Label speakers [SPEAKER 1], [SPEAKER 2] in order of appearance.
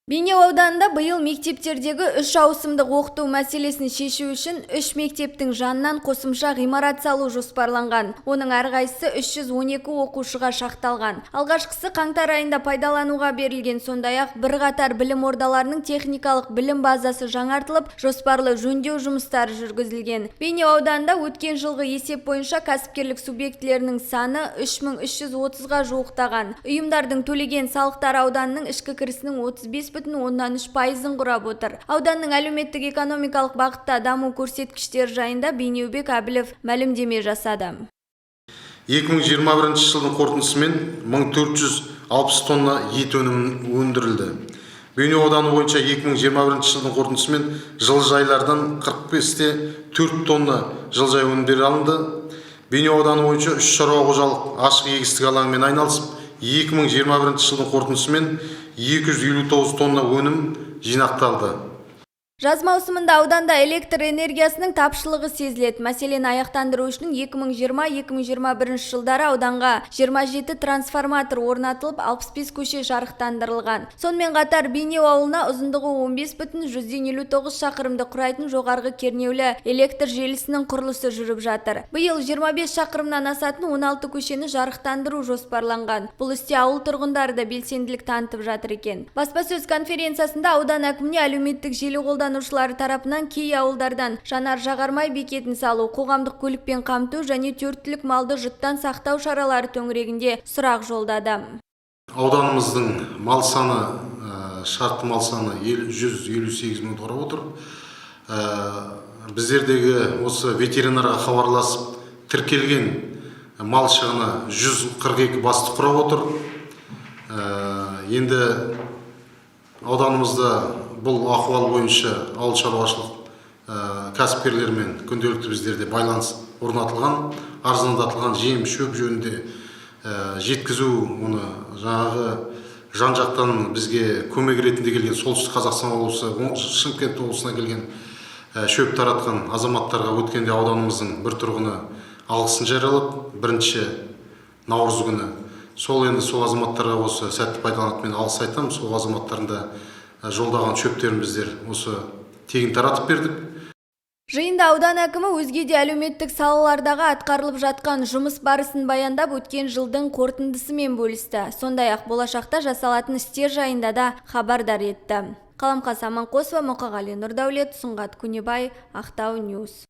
[SPEAKER 1] Бейнеу ауданында биыл мектептердегі үш ауысымдық оқыту мәселесін шешу үшін үш мектептің жанынан қосымша ғимарат салу жоспарланған. Оның әрқайсысы 312 оқушыға шақталған. Алғашқысы қаңтар айында пайдалануға берілген. Сондай-ақ бірқатар білім ордаларының техникалық білім базасы жаңартылып, жоспарлы жөндеу жұмыстары жүргізілген. Бейнеу ауданында өткен жылғы есеп бойынша кәсіпкерлік субъектілерінің саны 3330-ға жуықтаған. Ұйымдардың төлеген салықтары ауданның ішкі кірісінің 35,3%-ын құрап отыр. Ауданның әлеуметтік экономикалық бағытта даму көрсеткіштері жайында Бейнеубек Әбілов мәлімдеме жасады.
[SPEAKER 2] 2021 жылдың қорытындысымен 1460 тонна ет өнімі өндірілді. Бейнеу ауданы бойынша 2021 жылдың қорытындысымен жылыжайлардан 45,4 тонна жылыжай өнімдері алынды. Бейнеу ауданы бойынша үш шаруа қожалық ашық егістік алаңымен айналысып, 2021 жылдың қорытындысымен 259 тонна өнім жинақталды.
[SPEAKER 1] Жаз маусымында ауданда электр энергиясының тапшылығы сезіледі. Мәселені аяқтандыру үшін 2020-2021 жылдары ауданға 27 трансформатор орнатылып, 65 көше жарықтандырылған. Сонымен қатар Бейнеу ауылына ұзындығы 15,59 шақырымды құрайтын жоғарғы кернеулі электр желісінің құрылысы жүріп жатыр. Биыл 25 шақырымнан асатын 16 көшені жарықтандыру жоспарланған. Бұл істе ауыл тұрғындары да белсенділік танытып жатыр екен. Баспасөз конференциясында аудан әкіміне әлеуметтік желі қолданушылары тарапынан кей ауылдардан жанар жағармай бекетін салу, қоғамдық көлікпен қамту және төрт түлік малды жұттан сақтау шаралары төңірегінде сұрақ жолдады.
[SPEAKER 2] Ауданымыздың мал саны, шартты мал саны 158 мыңды құрап отыр. Біздердегі осы ветеринарға хабарласып тіркелген мал шығыны 142 басты құрап отыр. Енді ауданымызда бұл ахуал бойынша ауыл шаруашылық кәсіпкерлермен күнделікті біздерде байланыс орнатылған, арзандатылған жем шөп жөнінде жеткізу, оны жаңағы жан жақтан бізге көмек ретінде келген Солтүстік Қазақстан облысы, Шымкент облысына келген шөп таратқан азаматтарға өткенде ауданымыздың бір тұрғыны алғысын жариялады 1 наурыз күні. Сол енді сол азаматтарға осы сәтті пайдаланып, мен алғыс айтамын. Сол азаматтардың да жолдаған шөптерін біздер осы тегін таратып бердік.
[SPEAKER 1] Жиында аудан әкімі өзге де әлеуметтік салалардағы атқарылып жатқан жұмыс барысын баяндап, өткен жылдың қорытындысымен бөлісті. Сондай-ақ болашақта жасалатын істер жайында да хабардар етті. Қаламқас Аманқосова, Мұқағали Нұрдәулет, Сұңғат Көнебай, Ақтау Ньюс.